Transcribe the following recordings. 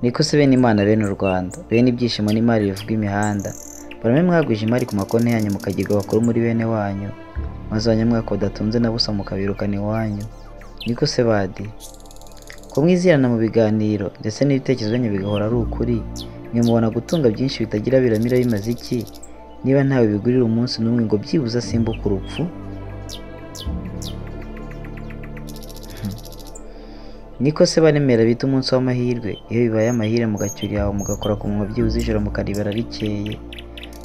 Niko se bene Imana, bene u Rwanda, bene ibyishimo n'imari bivuga imihanda, barame mwagwije imari ku makonti yanyu mukagirwa abakuru muri bene wanyu, maze abanyamwaka badatunze na busa mukabirukana iwanyu. Niko se badi, ko mwizirana mu biganiro ndetse n'ibitekerezo byanyu bigahora ari ukuri, mwe mubona gutunga byinshi bitagira biramira bimaze iki, niba ntawe bigurira umunsi n'umwe ngo byibuze asimbuke urupfu? Niko se baremera bita umunsi w'amahirwe, iyo bibaye amahire mugacyura iyawe mugakora ku munwa byibuze ijoro mukaribara rikeye.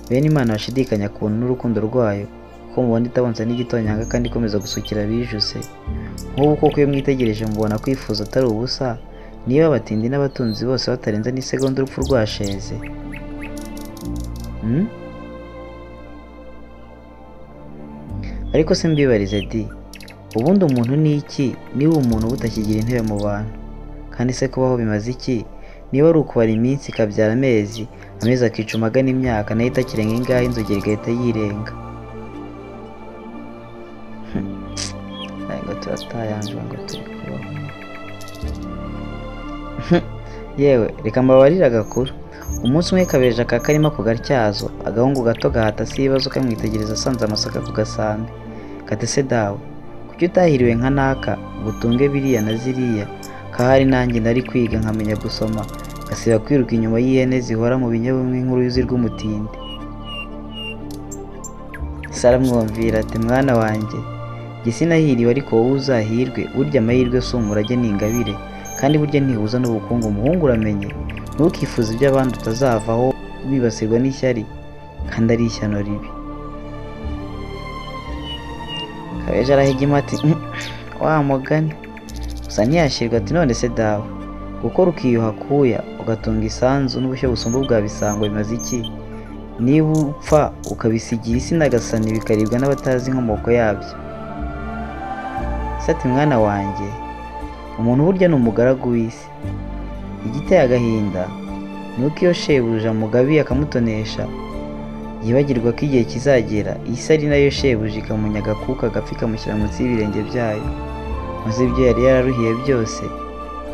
Bene Imana bashidikanya ku buntu n'urukundo rwayo, kuko mubona itabonsa n'igitonyanga kandi ikomeza gusukira abijuse. Nk'ubu koko iyo mwitegereje mubona kwifuza atari ubusa, niba abatindi n'abatunzi bose batarenze n'isegonda urupfu rwasheze. Ariko se mbibarize di, ubundi umuntu ni iki niba umuntu butakigira intebe mu bantu? Kandi se kubaho bimaze iki niba ari ukubara iminsi ikabyara amezi, amezi akicuma agana imyaka nayo itakirenga ingahe inzogera igahita yirenga? Ngo turatayanjwe ngo turi kubaho. Yewe reka mbabarire agakuru. Umunsi umwe Kabeja ka karima ku gatyazo, agahungu gato gahata si ibibazo kamwitegereza asanze amasaka ku gasambi. Kati se dawe, kuki utahiriwe nka naka ngo utunge biriya na ziriya, kahari nanjye nari kwiga nkamenya gusoma, ngasiba kwiruka inyuma y'ihene zihora mu binyabumwe nk'uruyuzi rw'umutindi. Se aramwumvira ati mwana wanjye, jye sinahiriwe ariko wowe uzahirwe, burya amahirwe si umurage ni ingabire, kandi burya ntihuza n'ubukungu. Umuhungu uramenye, ntukifuze iby'abandi utazavaho wibasirwa n'ishyari, kandi ari ishyano ribi. Kabeja arahigima ati wa mugani. Gusa ntiyashirwa ati none se dawe, gukora ukiyuha akuya ugatunga isanzu n'ubushyo busumba ubwa bisango bimaze iki, niba upfa ukabisigira isi n'agasani bikaribwa n'abatazi inkomoko yabyo? Se ati mwana wanjye, umuntu burya ni umugaragu w'isi. Igiteye agahinda ni uko iyo shebuja amugabiye akamutonesha, yibagirwa ko igihe kizagera isi ari nayo shebuja ikamunyaga akuka agapfa ikamushyira munsi y'ibirenge byayo, maze ibyo yari yararuhiye byose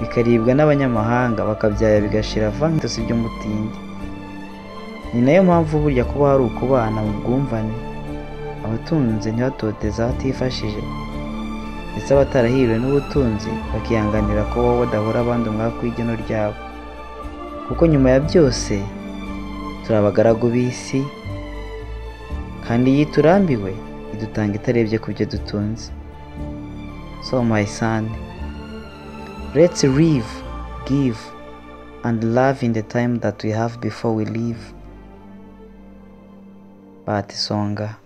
bikaribwa n'abanyamahanga bakabyaya bigashira va nk'ibitosi by'umutindi. Ni nayo mpamvu burya kuba hari ukubana mu bwumvane, abatunze ntibatoteze abatifashije, ndetse abatarahiriwe n'ubutunzi bakihanganira kubaho badahora abandi umwaku w'igeno ryabo. Kuko nyuma ya byose turi abagaragu b'isi, kandi iyo iturambiwe idutanga itarebye ku byo dutunze. So my son, let's live, give and love in the time that we have before we leave. Bahati Songa.